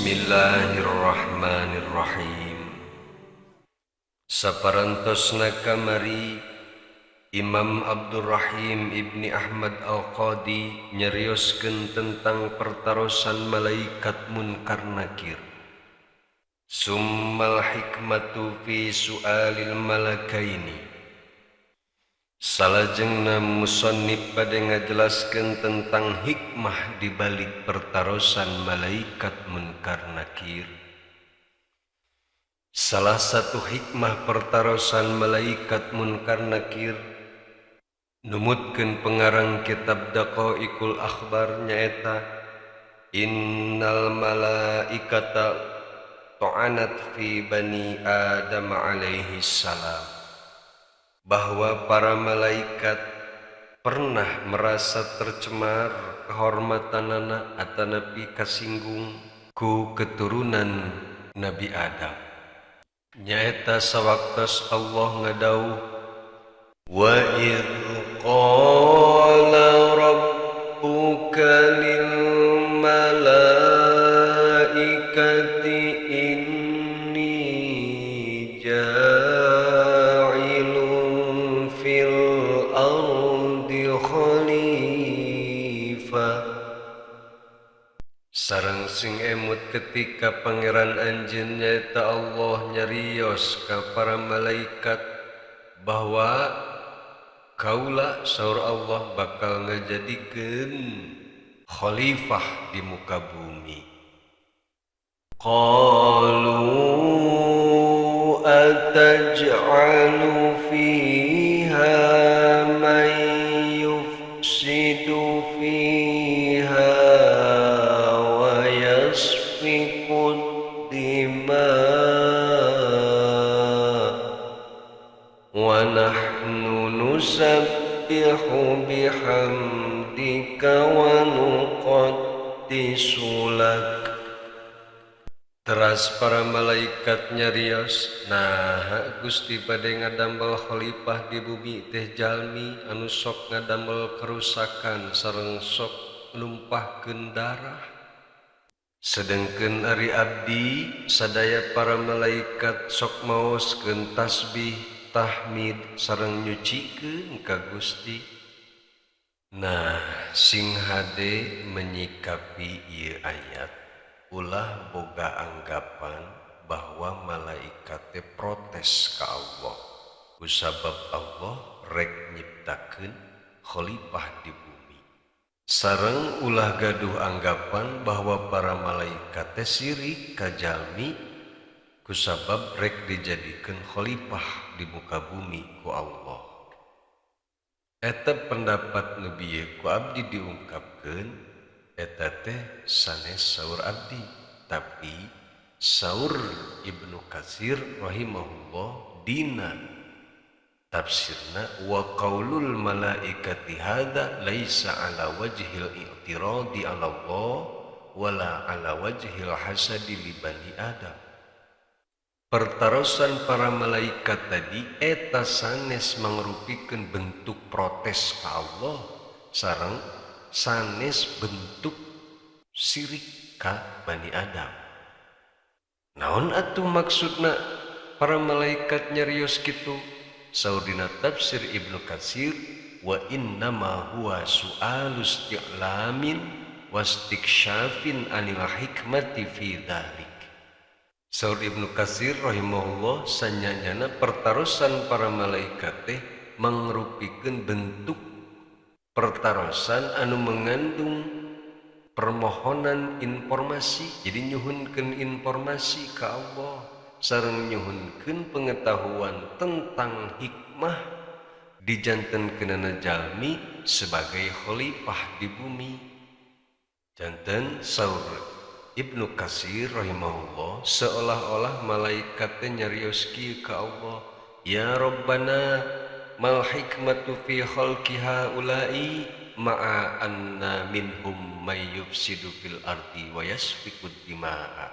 Bismillahirrahmanirrahim. Saparantosna kamari Imam Abdurrahim Ibni Ahmad Al-Qadi nyarioskeun tentang pertarosan malaikat Munkar Nakir. Summal hikmatu fi su'alil malakaini. Salajengna musannif bade ngajelaskeun tentang hikmah di balik pertarosan malaikat Munkar Nakir. Salah satu hikmah pertarosan malaikat Munkar Nakir numutkeun pengarang kitab Daqaiqul Akhbar nyaeta innal malaikata ta'anat fi bani Adam alaihi salam, bahwa para malaikat pernah merasa tercemar kehormatanana atanapi kasinggung ku keturunan Nabi Adam. Nyaeta sawaktos Allah ngadawuh wa idh qala rabbuka lil malaikati inni ja'ilun fil ardi khalifah. Sareng sing emut ketika pangeran anjeun nyaeta Allah nyarios ka para malaikat bahwa kaula saur Allah bakal ngajadikeun khalifah di muka bumi. Qalu ataj'alu fiha man yufsidu fiha wa yasfiku dima wa nahnu nusabbihu bihamdika wa nuqaddisu lak. Teras para malaikat nyarios, nah Gusti bade ngadamel khalifah di bumi teh jalmi anu sok ngadamel kerusakan sareng sok numpahkeun darah. Sedengkeun ari abdi sadaya para malaikat sok maoskeun tasbih, tahmid sareng nyucikeun ka Gusti. Nah, sing hade menyikapi ieu ayat ulah boga anggapan bahwa malaikat teh protes ka Allah kusabab Allah rek nyiptakeun khalifah di bumi. Sareng ulah gaduh anggapan bahwa para malaikat teh sirik ka jalmi kusabab rek dijadikeun khalifah di muka bumi ku Allah. Eta pendapat nu bieu ku abdi diungkapkeun eta teh sanes saur abdi, tapi saur Ibnu Katsir rahimahullah dina tafsirna wa qaulul malaikati hadza laisa ala wajhil i'tiradi ala Allah wala ala wajhil hasadi li bani Adam. Pertarosan para malaikat tadi eta sanes mangrupikeun bentuk protes ka Allah sareng sanes bentuk sirik ka Bani Adam. Naon atuh maksudna para malaikat nyarios kitu? Saur dina tafsir Ibnu Katsir wa innama huwa su'alu isti'lamin wastiksyafin anil hikmati fi dzalik. Saur Ibnu Katsir rahimahullah sanyanyana pertarosan para malaikat teh mangrupikeun bentuk pertarosan anu mengandung permohonan informasi, jadi nyuhunkeun informasi ka Allah sareng nyuhunkeun pengetahuan tentang hikmah dijantenkeunana jalmi sebagai khalifah di bumi. Janten saur Ibnu Katsir rahimahullah seolah-olah malaikat teh nyarios kieu ka Allah, ya Rabbana mal hikmatu fi khalqi haula'i ma'a anna minhum may yufsidu fil ardi wa yasfiku dima'a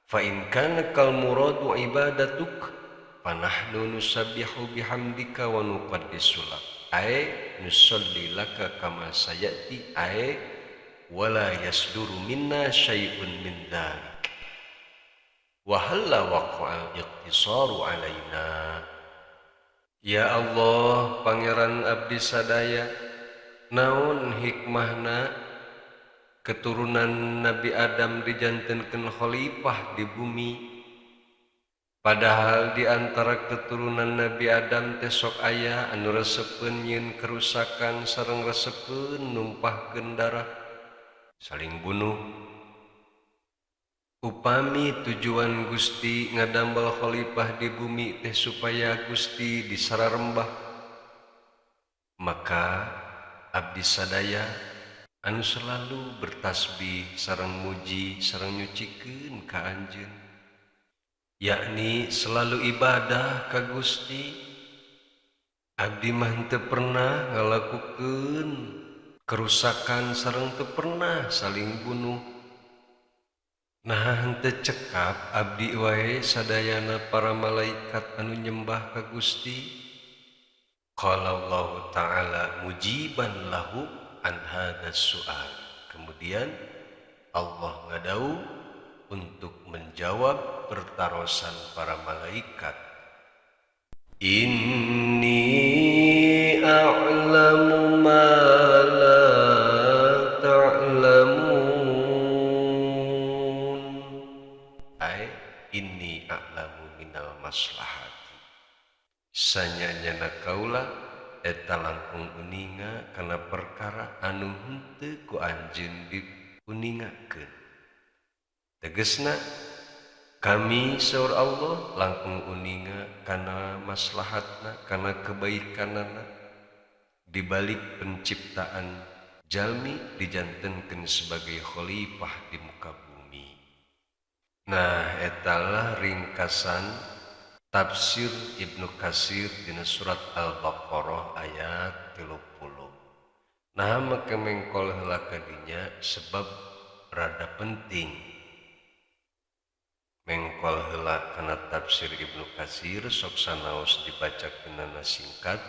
fa in kana kal muradu ibadatuk fanahnu nusabbihu bihamdika wa nuqaddisu lak ay nusalli laka kama sayati ay wala yasduru minna syai'un min dzalik. Wa halla waqa'al iqtisaru alaina. Ya Allah Pangeran abdi sadaya, naon hikmahna keturunan Nabi Adam dijantenkeun khalifah di bumi, padahal di antara keturunan Nabi Adam teh sok aya anu resepeun nyieun kerusakan sareng resepeun numpahkeun darah saling bunuh. Upami tujuan Gusti ngadamel khalifah di bumi teh supaya Gusti disararembah, maka abdi sadaya anu selalu bertasbih sareng muji sareng nyucikeun ka anjeun, yakni selalu ibadah ka Gusti. Abdi mah teu pernah ngalakukeun kerusakan sareng teu pernah saling bunuh. Nah henteu cekap abdi wae sadayana para malaikat anu nyembah ka Gusti. Qala Allah Ta'ala mujiban lahu an hadzal su'al. Kemudian Allah ngadau untuk menjawab pertarosan para malaikat. Inni a'lamu ma la ta'lamun. Ai inni a'lamu minal maslahati. Sanyanyana kaula eta langkung uninga kana perkara anu henteu ku anjeun diuningakeun. Tegesna kami saur Allah langkung uninga kana maslahatna, kana kebaikanana. Di balik penciptaan jalmi dijantenkeun sebagai khalifah di muka bumi. Nah etalah ringkasan tafsir Ibnu Katsir dina surat Al-Baqarah ayat 30. Nah make mengkol heula ka dinya sebab rada penting. Mengkol heula kana tafsir Ibnu Katsir sok sanaos dibacakeunana singkat,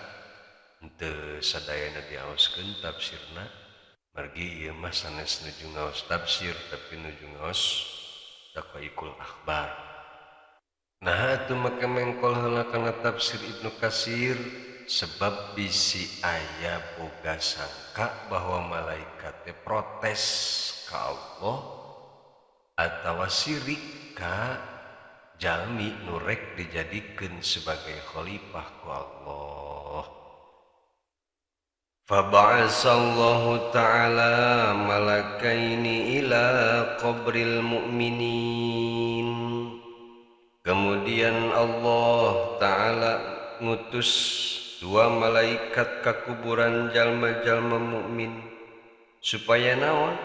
henteu sadayana diaoskeun tafsirna. Margi ieu mah sanes nuju ngaos tafsir tapi nuju ngaos Daqaiqul Akhbar. Nah atuh make mengkol heula kana tafsir Ibnu Katsir sebab bisi aya boga sangka bahwa malaikat teh protes ka Allah atawa sirik ka jalmi nu rek dijadikeun sebagai khalifah ku Allah. Faba'asallahu ta'ala malakaini ila qabril mu'minin. Kemudian Allah Ta'ala ngutus dua malaikat ka kuburan jalma-jalma mukmin supaya naon?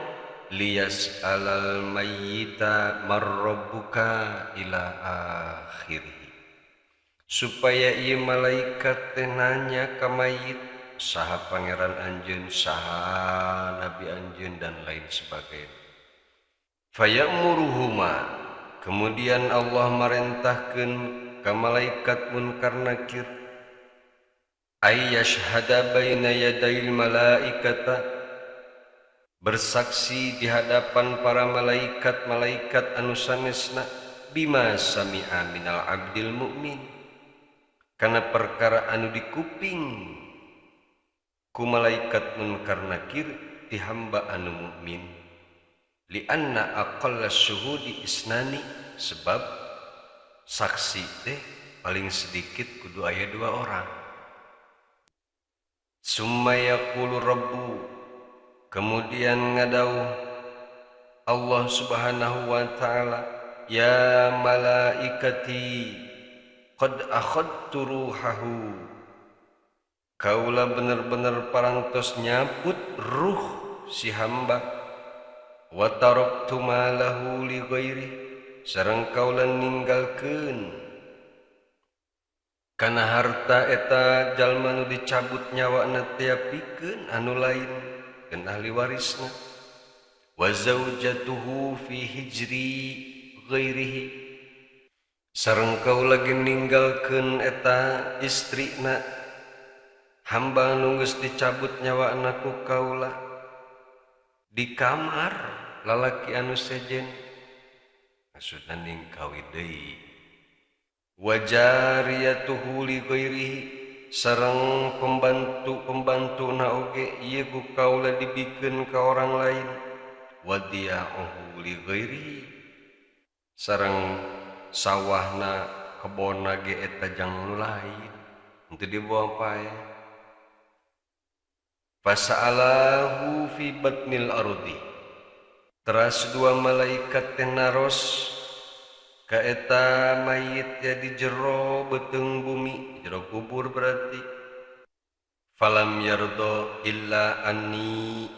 Liyas alal mayyita marrabbuka ila akhirih. Supaya ieu malaikat teh nanya ka mayit saha pangeran anjeun, saha nabi anjeun dan lain sebagainya. Fayamuruhuma, kemudian Allah marentahkeun ka malaikat munkar nakir ayyashhada baina yadayil malaikata, bersaksi di hadapan para malaikat-malaikat anu sanesna bima sami'a minal abdil mukmin, kana perkara anu dikuping ku malaikat munkar nakir ti hamba anu mukmin. Lianna aqalla syuhudi isnani, sebab saksi teh paling sedikit kudu aya dua orang. Summa yaqulu rabbu, kemudian ngadauh Allah Subhanahu wa ta'ala, ya malaikati qad akhadtu ruhahu, kaula bener-bener parantos nyabut ruh si hamba, wa taraktu malahu li ghairi, sareng kaula ninggalkeun kana harta eta jalma nu dicabut nyawana teh pikeun anu lain keun ahli warisna, wa zaujatuhu fi hijri ghairihi, sareng kaula ge ninggalkeun eta istrina hamba nu geus dicabut nyawana ku kaula di kamar lalaki anu sejen. Maksudna ningkawi deui. Wa jariyatuhu li ghairihi sareng pembantu-pembantuna oge ieu ku kaula dibikeun ka orang lain. Wa diya'uhu li ghairihi sareng sawahna kebonna ge eta jang nu lain henteu dibawa pae. Fasa'alahu fi batnil ardi teras dua malaikat teh naros ka eta mayit ya di jero beuteung bumi, jero kubur berarti. Falam yardo illa anni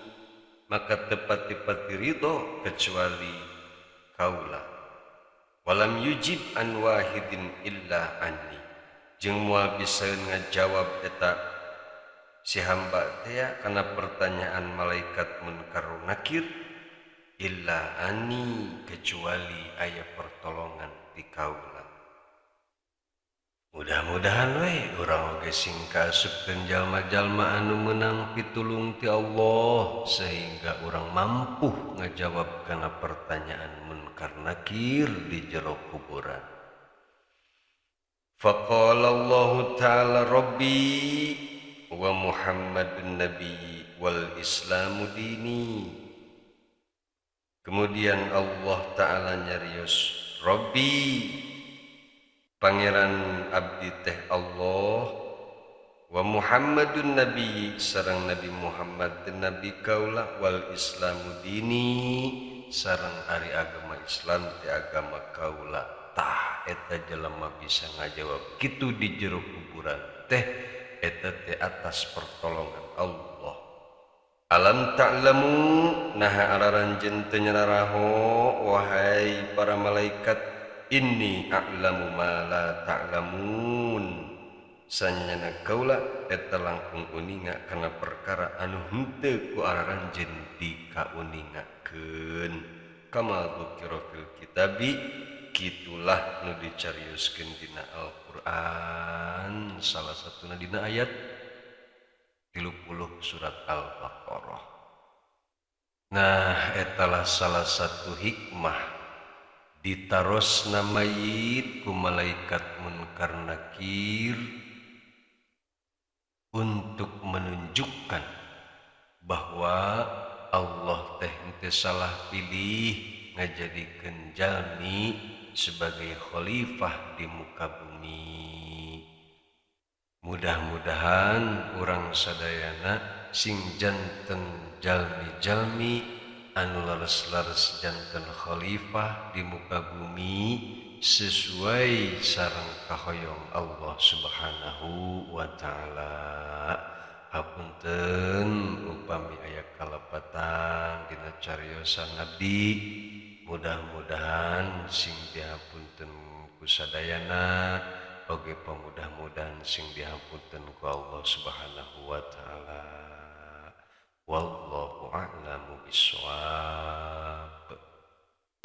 maka tepati-pati ridho kecuali kaula. Walam yujib an wahidin illa anni jeung moal bisa ngajawab eta si hamba teh kana pertanyaan malaikat munkar nakir illa anni kecuali aya pertolongan ti kaula. Mudah-mudahan we urang oge sing kaasupkeun jalma-jalma anu meunang pitulung ti Allah sehingga urang mampu ngajawab kana pertanyaan munkar nakir di jero kuburan. Faqala Allah ta'ala Rabbi wa Muhammadun Nabi wal Islamu dini. Kemudian Allah Ta'ala nyarios Rabbi Pangeran abdi teh Allah wa Muhammadun Nabi sareng Nabi Muhammad teh Nabi kaula wal Islamu dini sareng ari agama Islam teh agama kaula. Tah eta jelema bisa ngajawab kitu di jero kuburan teh eta teh atas pertolongan Allah. Alam ta'lamu naha araranjeun teu nyararaho wahai para malaikat inni a'lamu ma la ta'lamun sanyana kaula eta langkung uninga kana perkara anu henteu ku araranjeun dikauningakeun. Kama dzukira fil kitabi kitulah nu dicarioskeun dina Al-Qur'an salah satuna dina ayat 30 surat Al-Baqarah. Nah etalah salah satu hikmah ditarosna mayit ku malaikat munkar nakir untuk menunjukkan bahwa Allah teh henteu salah pilih ngajadikeun jalmi sebagai khalifah di muka bumi. Mudah-mudahan urang sadayana sing janten jalmi-jalmi anu lares-lares janten khalifah di muka bumi sesuai sareng kahoyong Allah Subhanahu wa ta'ala. Hapunten upami aya kalepatan dina cariosan abdi, mudah-mudahan sing dihapunten ku sadayana oge pamudah-mudahan sing dihapunten ku Allah Subhanahu wa ta'ala. Wallahu a'lamu bissawab.